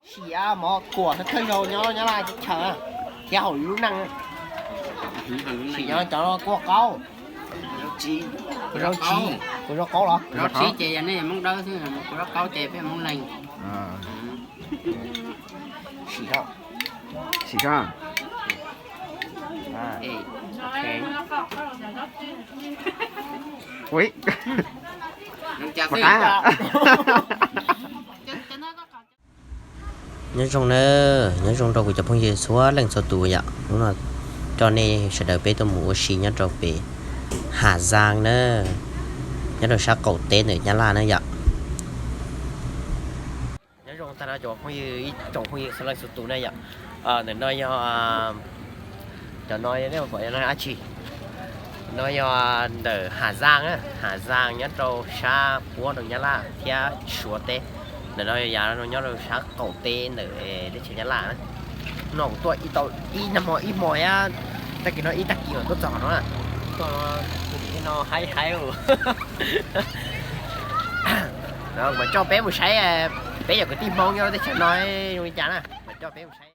Sim mov kuam thawj zaug nyob Nyab Laj teb chaws thiab haum lub neej. Sim nyob cov kuaj qaub, kuv zaub tsib, kuv zaub qaub los? Zaub tsib ces yog nej Hmoob Dawb xwb, kuv zaub qaub ces peb Hmoob Leeg. Sim, sim. Ui, nyob zoo na, nyob zoo rau kuv cov phooj ywg txhua leej txhua tus yom. Hnub no coj nej sawv daws peb tuaj mus ua si nyob rau pem Hà Giang na, nyob rau sab qaum teb ntawm Nyab Laj na yom. Nyob zoo tag nrho cov phooj ywg, ib tsoom phooj ywg txhua leej txhua tus na yom. Ntawm no yog, cov no nej pom no dab tsi? No yog ntawm Hà Giang na, Hà Giang nyob rau sab puab rau Nyab Laj thiab Suav teb. Ntawm no yog yav nyob rau sab qaum teb ntawm teb chaws Nyab Laj na. No kuv tuaj ib tau ib nag hmo ib hmo thiab, tag kis no ib tag kis mas tuaj txog no na. Tuaj no, no haib haib. Mam coj peb mus saib peb yog kwv tij Hmoob nyob teb chaws no zoo li cas na, mam coj peb mus saib.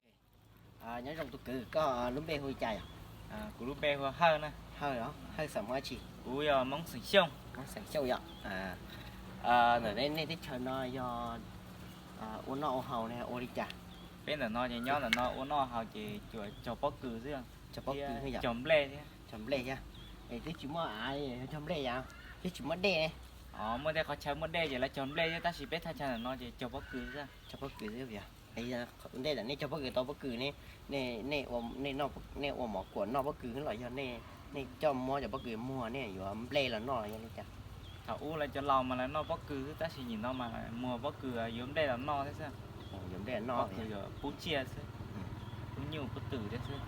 Nyob zoo tus kwv, koj lub npe hu li cas yom? Kuv lub npe hu Hawj na. Hawj os, Hawj xeem Hmoob dab tsi? Kuv yog Hmoob xeem Xyooj. Hmoob xeem Xyooj yom. Ntawm nej teb chaws no yog ua noj ua haus ne ua li cas? Peb ntawm no ces nyob ntawm no ua noj haus ces tsuas cog pob kws xwb, cog pob kws thiab cog nplej thiab. Cog nplej thiab. Es twb tsis muaj av, cog nplej yom, twb tsis muaj dej ne. Muaj tej qhov chaw muaj dej ces lawv cog nplej thiab, tab sis peb thaj chaw ntawm no ces cog pob kws xwb. Cog pob kws xwb yom. Ntej ntawm nej cog pob kws tau pob kws ne, nej ua mov kuam noj pob kws los yog nej coj muab cov pob kws muag nej yuav nplej los noj los yog li cas? Thaum ub lawv cov laus mas lawv noj pob kws xwb, tab sis nim no mas muag pob kws yuav nplej los noj thiab xwb. Yuav nplej los noj, pob kws yuav pub tsiaj xwb, pub nyuj pub twm thiab xwb.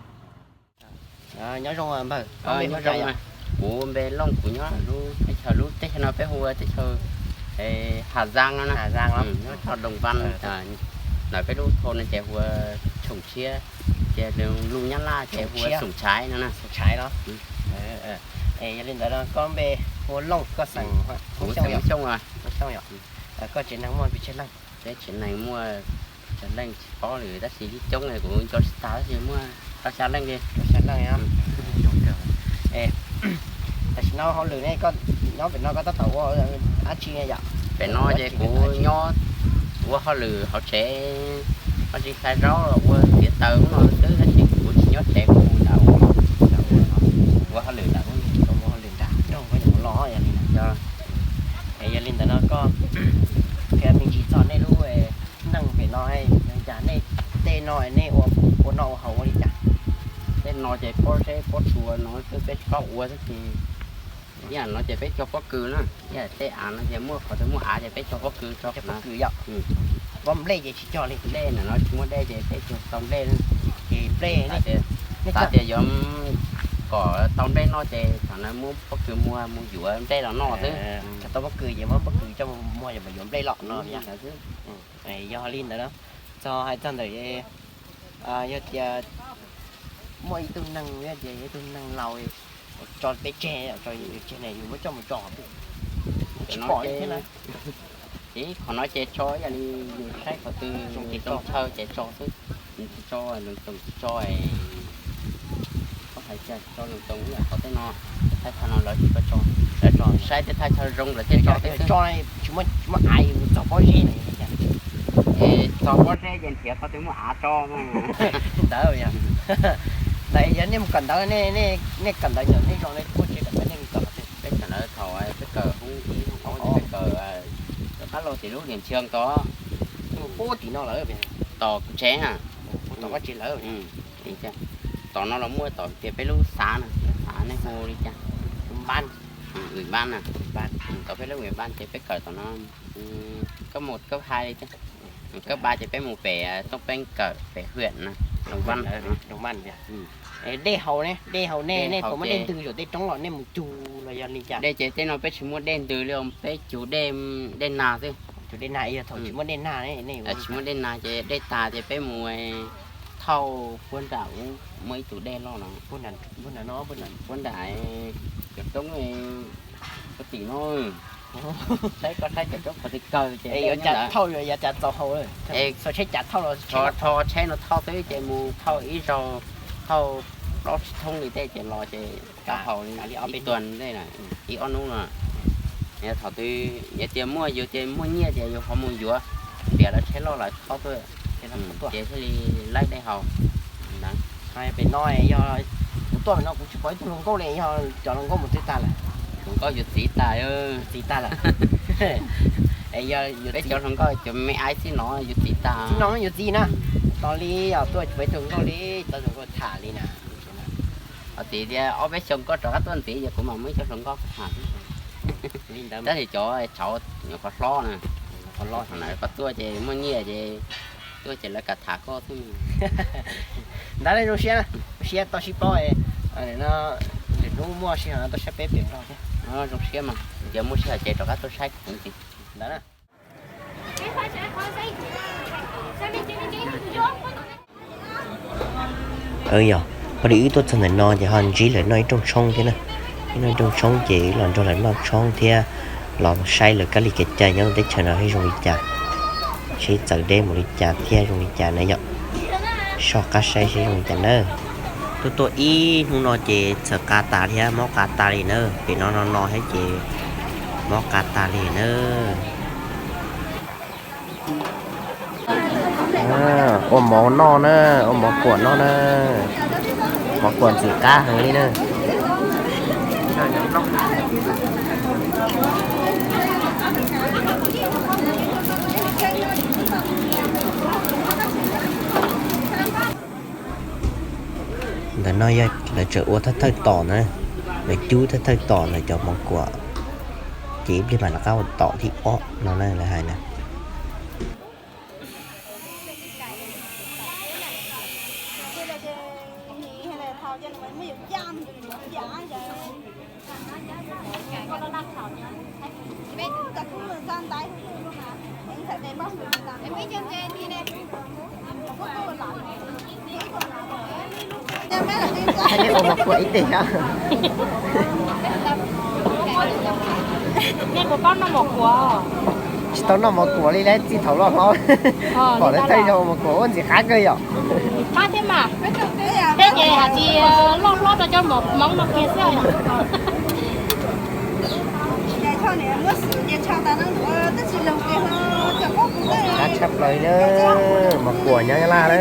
Nyob zoo npawg, koj npe hu cas yom? Kuv npe Looj, kuv nyob lub teb chaws, lub teb chaws no peb hu ua teb chaws Hà Giang no na. Hà Giang los? Nyob tod Đồng Văn, ntawm peb lub thôn no ces hu ua Xyooj Tshiab, ces lus Nyab Laj ces hu ua Xyooj Tshaiv no na. Xyooj Tshaiv los? Es yog li ntawd koj npe hu ua Looj, koj xeem Hmoob Xyooj yom? Koj tsev neeg muaj pes tsawg leej? Peb tsev neeg muaj tsawg leej tsis paub li, tab sis yeej coob li, kuv nco tsis tag, tab sis muaj rau xya leej li. Rau xya leej. Tam sim no hauj lwm ne, koj nyob pem no koj tab tom ua dab tsi yom? Pem no ces kuv nyob ua hauj lwm hauv tsev, ua tsis xaiv zaub los ua txiav taws no xwb, tab sis kuv tsis nyob tsev, kuv mus nram ub, ua hauj lwm nram ub, ua hauj lwm nram nroog, koj yuav los yog li ntawd. Es yog li ntawd no koj qhia me ntsis txog nej lub neej pem no, cas nej tej no nej ua noj ua haus ua li cas? Tej no ces pob zeb pob tsuas no xwb, peb tsis paub ua xwb ces, ib yam no ces peb cog pob kws na, ib yam tej av no ces muaj qhov twg muaj av ces peb cog pob kws tso. Cog pob kws yom. Pob nplej ces tsis cog li. Nplej ntawm no tsis muaj dej ces peb tsis tau nplej na. Ces nplej, xav tias yuav kom tau nplej noj ces thaum no muab pob kws muag mus yuav nplej los noj xwb. Thaum tau pob kws ces muab pob kws coj muag yuav nplej los no. Yog li ntawd, txog hais txog ntawm, yog tias muaj ib tug neeg, yog tias ib tug neeg laus tso peb tseg, tso yus tseg ne, yus muab coj mus tso qhov twg? Tsis pom li thiab na. Ces qhov no ces tso ib yam li yus saib qhov twg zoo chaw ces tso xwb. Tsis tso, tsis tso, koj hais tias tso lwm tus ib yam qhov tej no, thaj chaw no lawv tsis tso, lawv tso saib tej thaj chaw zoo lawv thiaj tso xwb. Tso tsis muaj av, yus txog pob zeb no. Es txog pob zeb ces nrhiav qhov twg muaj av tso. Ntawd yog, ntawd yog nej mus kawm ntawv, nej kawm ntawv nyuam nej zoo nej puab tsev kawm ntawv nej mus kawm. Peb kawm ntawv thaum peb kawm hoob ib hoob ob, peb kawm rov qab los tim lub Điện Trường tod. Puab tim no lawm, tom kuv tsev na. Tom koj tsev lawm. Tom no los muaj tom tias peb lub xav na, xav nej hu li cas? Ủy ban na. Tom peb lub ủy ban ces peb kawm tom no, cấp một cấp hai li thiab. Cấp ba ces peb mus pem Tông Pênh kawm pem huyện na, Đồng Văn. Dej haus ne, dej haus nej, nej puas muaj dej ntws saum tej roob los nej mus cug los yog li cas? Dej ces tej no peb tsis muaj dej ntws li, peb cug dej, dej nag xwb. Cug dej nag, yog thaum tsis muaj dej nag ne? Tsis muaj dej nag ces dej tas ces peb mus thauj puag nram ub, muaj ib tug dej loj no, puag nram, puag nram cov roob, Koj tim no, saib koj saib cov tsob qhuav twg kawg ces yuav cas thauj, yuav cas txaus haus. Es tsheb cas thauj los, rho tsheb no thauj xwb ces mus thauj ib zaug, thauj plaub tsib thoob li tej ces los ces kav haus li ib tuag ntej, ib ob hnub no. Yog thaum twg yog tias muaj, yus tias muaj nyiaj ces yus ho mus yuav, nrhiav lawv tsheb loj lawv thauj tuaj, ces thiaj li laib dej haus. Pem no yog kuv tuaj pem no kuv tsis pom ib tug hluas nkauj li, yog cov hluas nkauj mus twg tag lawm? Hluas nkauj yuav txiv tas, txiv tas lawm. Peb cov hluas nkauj cov me aib xib no yuav txiv tas, xib no yuav txiv na. Tos li os, tuaj tsis pom ib tug hluas nkauj li, tau tus hluas nkauj tham li na. Ho txiv tias ob peb xyoo koj rov qab tuaj ntxiv ces kuv mam muaj ib co hluas nkauj tham. Tab sis cov tshauv nyuam qhuav hlob na, qhov no koj tuaj ces muaj nyiaj ces tuaj ces lawv kam tham koj xwb. Ntawd zoo siab, zoo siab tau sib paub. Lwm hnub muaj sij hawm no tuaj saib peb pem Nplog thiab. Zoo siab mas, yog muaj sij hawm ces rov qab tuaj saib kuv ntxiv ntawd na. Yog, ho li wb tuaj txog ntawm no ces ho ntsib lawv noj ib rooj tshoob thiab na. Wb noj ib rooj tshoob ces wb los nrog lawv noj tshoob thiab los saib lawv kab li kev cai nyob teb chaws no thiab zoo li cas, seb txawv deb mus li cas thiab zoo li cas na yom. Soj qab saib seb zoo li cas na. Tuaj tuaj ib hnub no ces txawm qa tas thiab mob qa tas li na. Pem no no no thiab ces mob qa tas li na. Ua mov noj na, ua mov kuam noj na. Mov kuam ntxim qab heev li na. Ntawm no yog lawv tseem ua thawj thawj tom na, lawv cub thawj thawj tom ntawm cov mov kuam, ces ib pliag mam rov qab ua tom thib ob no na lawv hais na. Ua mov kuam ib teg thiab. Nej puas paub noj mov kuam? Tsis tau noj mov kuam li, txij thaum loj hlob pom lawv thawj zaug ua mov kuam ua ntxim qab kawg yom. Qab thiab mas, peb ces hais tias loj hlob rau cov mov Hmoob no kiag xwb. Qab tshaj plaws na, mov kuam nyob Nyab Laj na.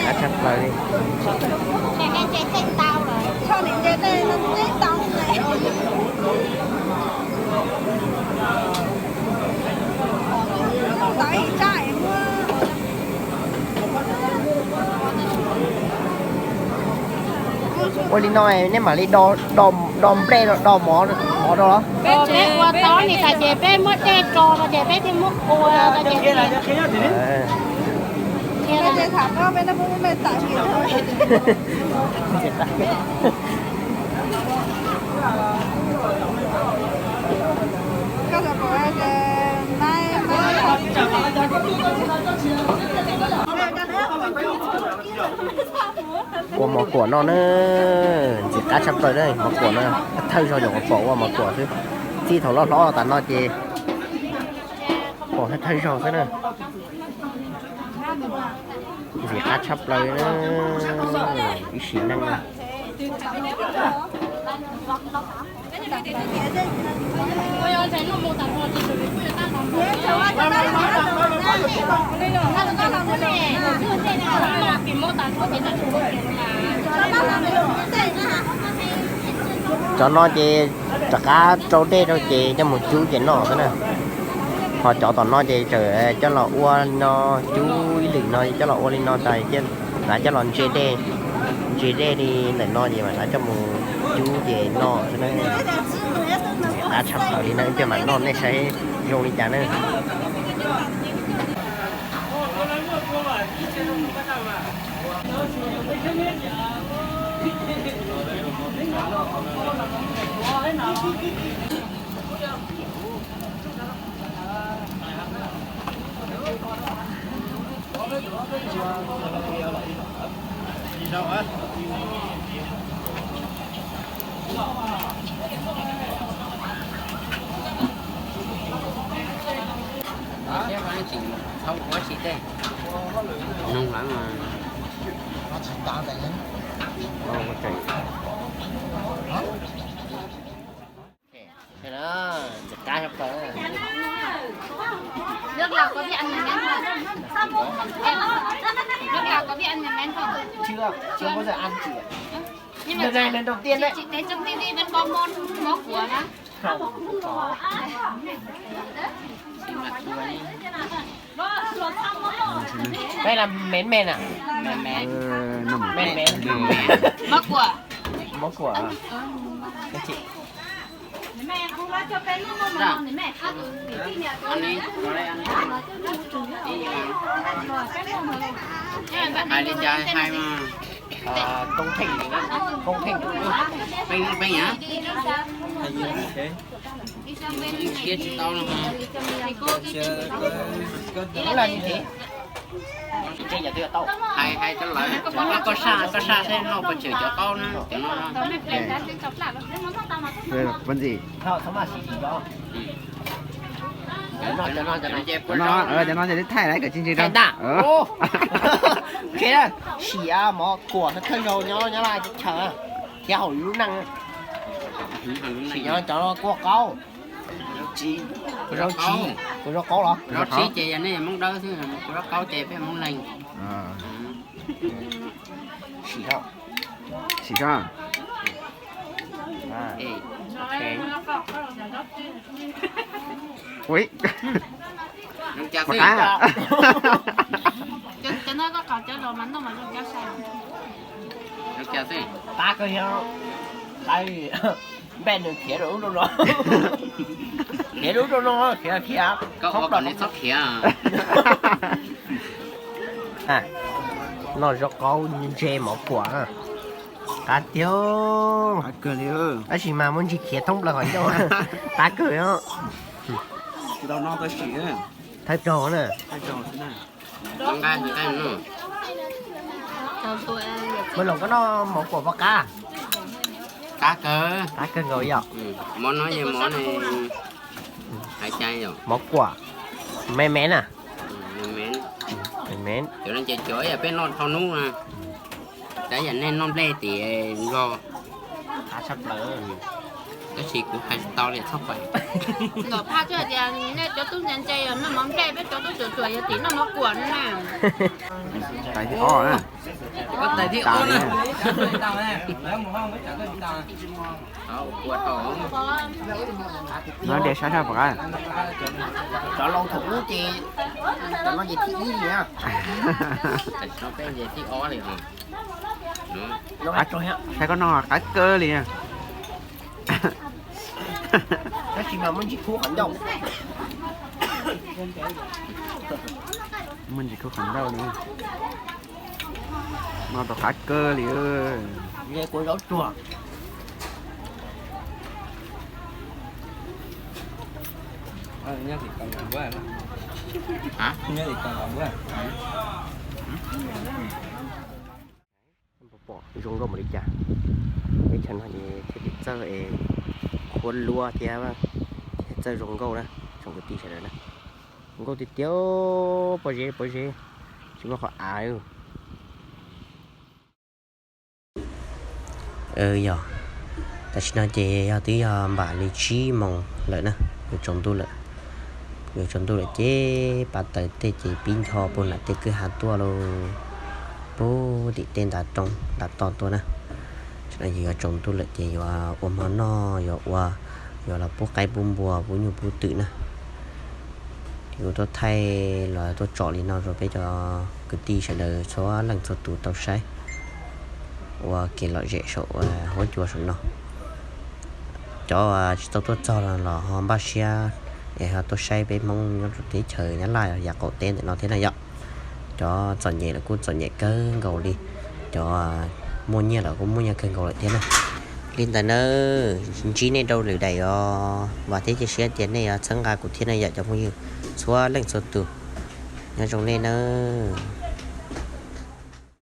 Qab tshaj plaws li. Ua li no nej mam li do nplej, do mov, mov rau los? Peb ua tob li tas ces peb muab dej tso rau ces peb thiaj muab ua rau ces. Ua mov kuam no na, ntxim qab tshaj plaws na, mov kuam no thawj zaug nyuam qhuav pom ua mov kuam xwb. Txij thaum loj hlob los tas no ces pom thawj zaug xwb na. Ntxim qab tshaj plaws na, ib sim neej na. Cov no ces rov qab rau dej rau ces coj mus cub ces noj xwb na. Ho cov tom no ces txawm coj los ua li no, cub ib lwm no coj los ua li no tas, lawv coj los ntse dej, ntse dej li ntawm no ces mam lawv coj mus cub ces noj xwb na. Qab tshaj plaws li na, ib pliag mam noj nej saib zoo li cas na. Tsis tau ua tsis tau, nug lawv mas. Nước lọc có biết ăn mèn mén không? Em, nước lọc có biết ăn mèn mén không? Chưa, chưa bao giờ ăn chị ạ. Nhưng mà chị, chị, chị thấy trong tivi vẫn có món máu của đó. Không, không có. Đây là mén mèn à? Mèn mèn. Mèn mèn. Máu của. Máu của à? Cái chị. Hais li cas hais mas. Công thịnh, công thịnh. Peb, peb nhá. Siab tsis tau no. Hais, hais rau lawv, koj saj, koj saj seb no puas tseem cov qaub na, cov no. Cov no, cov no ces thaij lawv kom tsis ntse rau. Sim mov kuam thawj zaug nyob Nyab Laj teb chaws, thiab haum lub neej. Sim nyob cov kuam qaub. Kuv zaub tsib, kuv zaub qaub los? Zaub tsib ces yog nej Hmoob Dawb xwb, kuv zaub qaub ces peb Hmoob Leeg. Sim, sim. Ui, cas xwb. Qab kawg, npej nws khiav rau ub rau no. Khiav rau ub rau no, khiav khiav. Koj ua kom nws txhob khiav. Noj zaub qaub ntse mov kuam, qab tiag. Tab sis mas muaj ntsis khiav thoob plaws qhov ncauj, qab kawg os. Thawj zaug na. Maiv Loos, koj noj mov kuam puas qab? Qab kawg. Qab kawg nkaus yom. Mov no yog mov hais cai yom. Mov kuam, me me na. Me me. Cov no ces cov yog peb noj dhau hnub na. Tab yam nej noj nplej tim Nplog, qab tshaj plaws. Tab sis kuv hais tsis tau li, txhob pais. Ntawm phaj thiaj tias nej cov tub ntse ntse yog noj mov nplej, peb cov tub ruam ruam yog tim noj mov kuam no na. Tais thib ob na. Tais thib ob na. No de sab sab pom qab. Cov laus thaum ub ces cov no ces thib ib li na. Saib koj noj qab kawg li. Tab sis mas muaj ntsis khub qhov ncauj. Muaj ntsis khub qhov ncauj li. Noj tau qab kawg li. Kuv zaub tsuag. Pom zoo nkauj npaum li cas. Teb chaws no ces thiaj li txawj es khuab luab thiab, thiaj txawj zoo nkauj na, tsoom kwv tij sawv daws na. Zoo nkauj tiag tiag, pob zeb pob zeb, tsis muaj qhov av li. Yog, tam sim no ces yog twb yog npaum li tsib moos lawm na, yuav tsaus ntuj lawm. Yuav tsaus ntuj lawm ces pab taws tej ces pib ncho puag nram tej kwj ha tuaj lauj, puag tim tej ntav roob ntav toj tuaj na. Tam sim no ces yuav tsaus ntuj lawm ces yuav ua hmo noj, yuav ua, yuav los pub qaib pub npua pub nyuj pub twm na. Ces kuv tuaj thaij los tuaj tsom li no rau peb cov kwv tij sawv daws txhua leej txhua tus tau saib, ua kev lom zem saum huab cua saum no. Cov tsis tau tuaj txog los ho npaj siab es ho tuaj saib peb Hmoob nyob rau teb chaws Nyab Laj yav qaum teb ntawm no thiab na yom. Cov txom nyem los kuj txom nyem kawg nkaus li, cov muaj nyiaj los kuj muaj nyiaj kawg nkaus lawm thiab na. Li ntawd na, ntsib nej rau lwm daim os, vam thiab cia siab tias nej yuav txhawb nqa kuv thiab na yom cov phooj ywg txhua leej txhua tus. Nyob zoo nej nawb.